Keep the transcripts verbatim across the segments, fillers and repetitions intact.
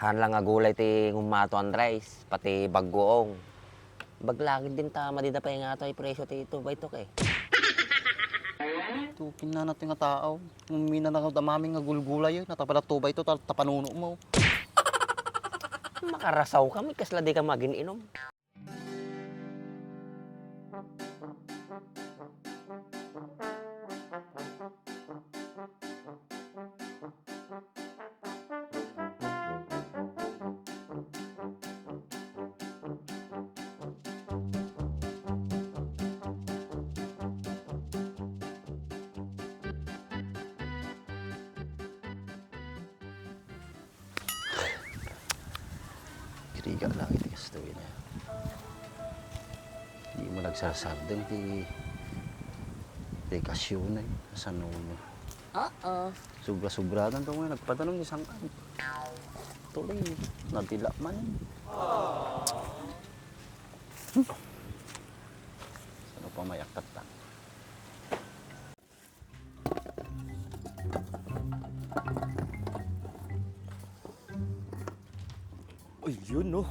Saan lang nga gulay ti ngummato, Andres, pati baggoong. Baglagid din ta, madida pay nga atoy presyo ti tubay to, ke. Tukin na natin nga tao. Umina na nga damami nga gulgulay, eh. Natapada tubay to, ta-, tapanuno mo. Makarasaw kami, kasla di ka magin-inom. Kiriga lang iti kastoy na. Di mo nagsasardeng ti, ti kasyon na yun. Saan mo? Oo. Sobra-sobra na ito ngayon. Nagpadanon di sangkad. Tuloy. Nadila man. Hmm. Saan pa mayaktat ta? Ayun, no?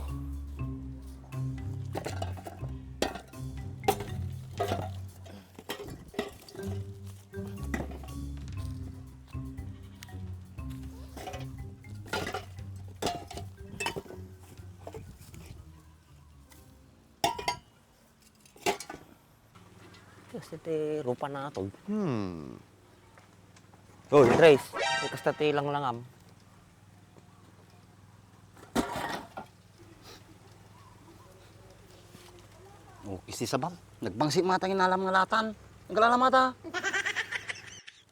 Kasi ti rupa na to. Hmm. Hoy, Andres, kasta ti langlangam. Oh, isti sabam. Nagbangsi mata nga inalam nga latan. Naglalamata.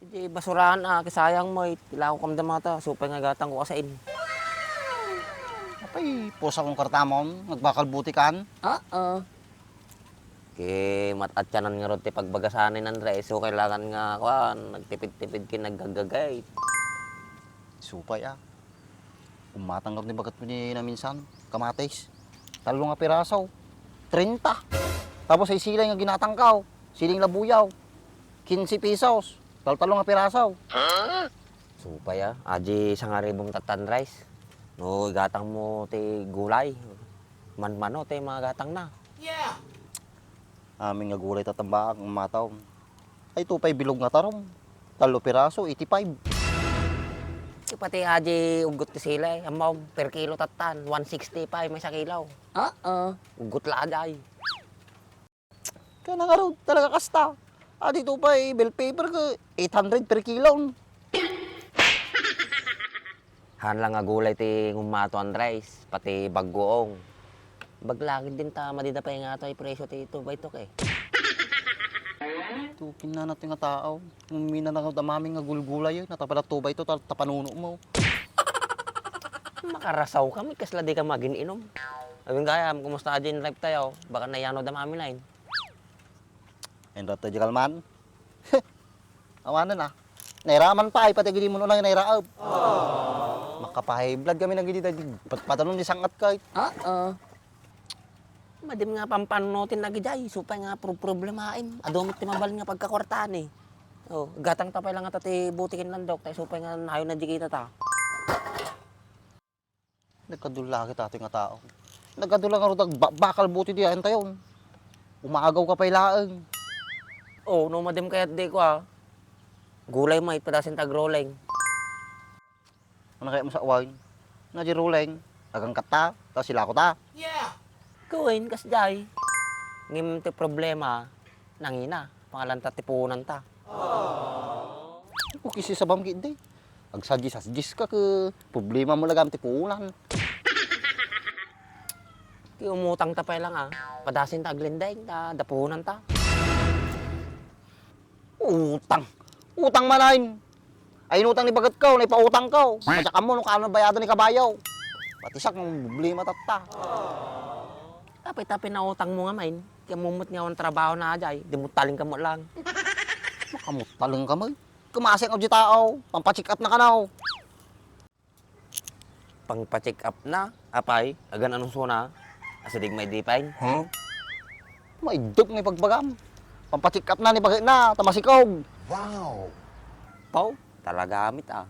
Iti basurahan, ah, kisayang mo, eh, ilako kam da mata, supay nga gatang ko kasain. Apay, pusa kong kartamon, nagbakal butikan. Oo. Ki mat-atyanan ngarud ti pagbagasanen, Andres, so kailangan nga, kuan, nagtipid-tipid ken naggaggagayt. Supay, ah. Ummatang ngarud ni bagatmo ni naminsan, kamatis. Tallo nga piraso, treinta. Tapos ay silay nga ginatangkaw, siling labuyaw, kinse pesos. Tal-, tallo nga piraso. Supay, ah. Adi sangaribong tattan rice. No, igatang mo ti gulay. Manmano ti mga gatang na. Yeah. Amin nga gulay tatambaak, mataw. Ay, two five bilog nga tarom. Tallo piraso, eighty-five. Ti pati adi uggot ti silay, ammo per kilo tattan, one sixty-five may sa kilo. Oo. Uggot la adi. Kaya na nga raw, talaga kasta. Adi two five bell pepper ka, eight hundred per kilo. Haan lang nga gulay ti ngummato, Andres, pati baggoong. Baglagid din ta, madida pay nga atoy presyo ti tubay to, ke. Tukin na natin nga tao. Umina na nga damami nga gulgulay, eh. Natapada tubay to, ta-, tapanuno mo. Makarasaw kami, kasla di ka magin-inom. Abing gayam, kumusta adi in life tayo? Baka nayano damami na yun. Enrap tayo di kalman. Awanen, ah. Nairaman pa, ay pati gidi mo nang nairaab. Makapahiblad kami na gidi, dagdi pat-, patanon di sangat kay. Oo. Madim nga pampanutin na gidi, ay, supay nga pro-, problemaim. Adu met ti mabalin nga pagkakwartaan, eh. Oh, gatang ta pay lang ata ti butiken lang, Dok, tay supay nga nayon na di kita ta. Nagkadulla kita ti nga tao. Nagkadulla nga rudag ba-, bakal buti di ayan tayo. Umagaw ka pay laeng. Oh, no, madim kayat di ko, ah. Gulay mo, ipadasin tag rolling. Ano kaya mo sa wine? Na di rolling. Agang kata, ta sila ko ta. Yeah. Gawin, kas jay. Ngem ti problema, nangina, pangalanta ti punan ta. Kukisi sabam gid, eh. Agsadis-sadis ka ke problema mo lagam ti punan. Ti umutang ta pay lang, ah. Padasin ta aglendeng, ta dapunan ta. Utang. Utang manen. Ay, inutang ni baget ko, naipautang ko. Matiak ammo no kano bayado ni kabayo. Pati siak, ang problema tatta. Tapay-tapay na utang mo nga, main. Kaya mumut nga ang trabaho na ajay, di mo taling ka mo lang. Makamutaling ka mo, eh. Kumasi ang tao, pampacheck up na ka na, oh. Pangpa-check up na, apay, agan anong suna? Asadig may dipay? Huh? Maidop nga ipagbagam. Pampacheck up na ni bagay na, tamasikog. Wow! Pau, talaga amit, ah.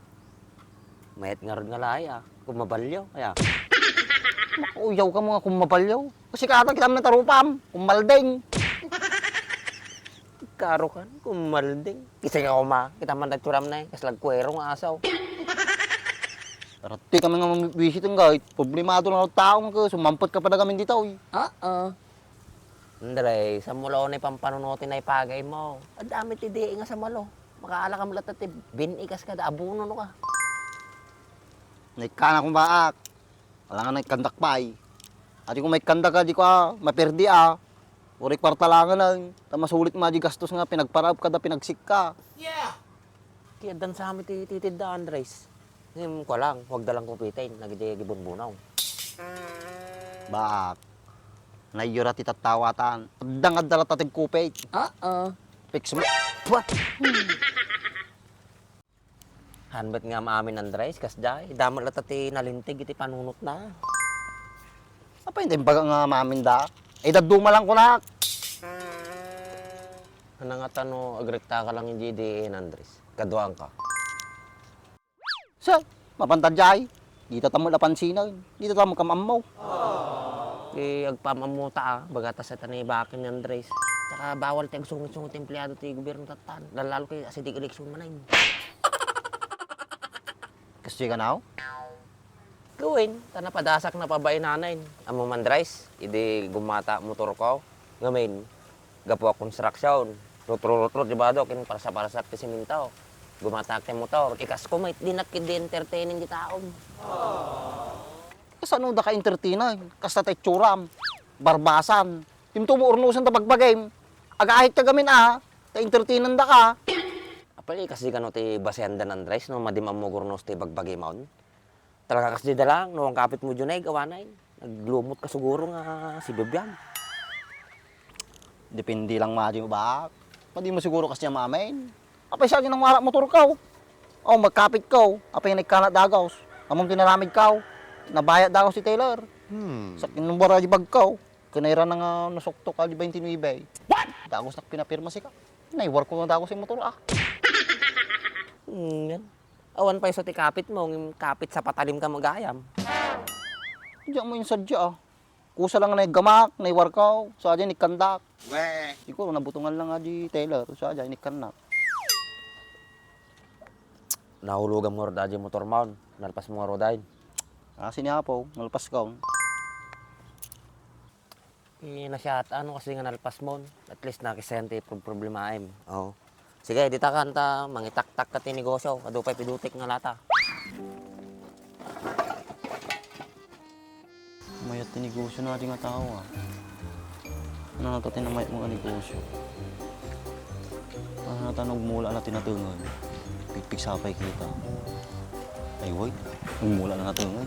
Mayat nga rod nga laya. Kummabalyaw, kaya. Makuyawka mo nga kummabalyaw. Kasi kata kita man tarupam, kummalding. Kaaro kan, kummalding. Kasi nga kuma, kita man da itsuram na eh, kas lagkuero nga asaw. Aratti kami nga mamibisit nga, eh. Problemado lang ang tao nga, sumampot ka pa na kami dito, eh. Oo. Andre, sa mulo na ipampanuno ti naipagay mo. Adami ti di nga sa malo. Makaala ka mo latta ti bin-i kas kada abuno no ka. Naikkan akong baak. Wala nga naikkandak pay. Adi ko maikkandak, adi ko, ah, maperdi, ah. Uri kwarta langan, ah. Ta masulit ma di gastos nga pinagparab kada pinagsikka. Ti addan sa amin ti titid da, Andres. Ngem, kuwa lang, huwag da lang kupitin, nagidi gibunbunaw. Baak. Naiyura ti tattawatan. Adda nga adda latta ti kupit. Oo. Fix mo. Puwat! Hanbet nga maamin, Andres, kasdiay. Damo latta ti nalintig iti panunotna. Apay, hindi baga nga maamin da? Eh, dadduma lang kunak. Ano nga tano, agrekta ka lang hindi diin, Andres? Kaduaan ka. Sa, mapantadjay. Dita tamo napansinan. Dita tamo kamammo. Ti agpamammo ta, ah, baga ta sa tani bakin ni Andres. Tsaka bawal ti agsungit-sungit ti empleyado ti gobyerno tattan. Lalo kay asidig eleksyon manen. Kasi ka now? Gawin, ta napadasak na pabainanain. Amo man, Andres, idi gumata motor ko. Ngamin, gapu a konstruksyon. Rutro-rutro, di ba, Dok? Yung parsa-parsak ti siminto. Gumatak ti motor. Ikas ko, may dinak di entertaining di taom. Kasano da ka entertaining? Kasta tay tsuram. Barbasan. Imto mo urnusan ta bagbagim. Agahit ka gamin, ah. Ta entertainan da ka. Apay, kasi kano ti basean dan Andres, no? Madim ammo gurnos ti bagbagi maon. Talaga kas di dalang, no, ang kapit mo, Junay, gawa na yun. Naglumot ka siguro nga si Bibian. Depende lang, Madi, mo ba? Madi mo siguro kasi ang maamin. Apay sa akin ang wala motor ka, oh. Oh, magkapit ka, oh. Apay nagkanat dagaws. Among tinaramid ka, oh. Nabayat dagaws si Taylor. Hmm. Sa kinubara di bag ka, oh. Kinaira na nga nasuktok ka di twenty-nine. What? Dagaws na pinapirma si ka. Naiwar ko na dagaws yung motor, ah. Hmm, yan. Awan pay sa ti kapit mo, ngem kapit sa patalim ka magayam. Diyan mo yung sadya, ah. Kusa lang na gamak, naiwar ka, sa aja nikkandak. Weh. Siguro nabutungan lang nga di Taylor, sa aja nikkandak. Nahulugan mo rod aja motor maon, nalpas mo nga rodain. Ah, sini apo, nalpas ka. Eh, nasyat, ano kasi nga nalpas mo? At least nakisayan ti prob-, problemaem. Oh. Sige, dita ka, anta, mangitaktak ka ti negosyo. Adu pay pidutik nga lata. Mayat ti negosyo na di nga tao, ah. Ano na to, tinamayat mo nga negosyo? Ano na tanog mula na tinatungod? Pigpig sapay kita. Ay, wait. Nagmula na natungod.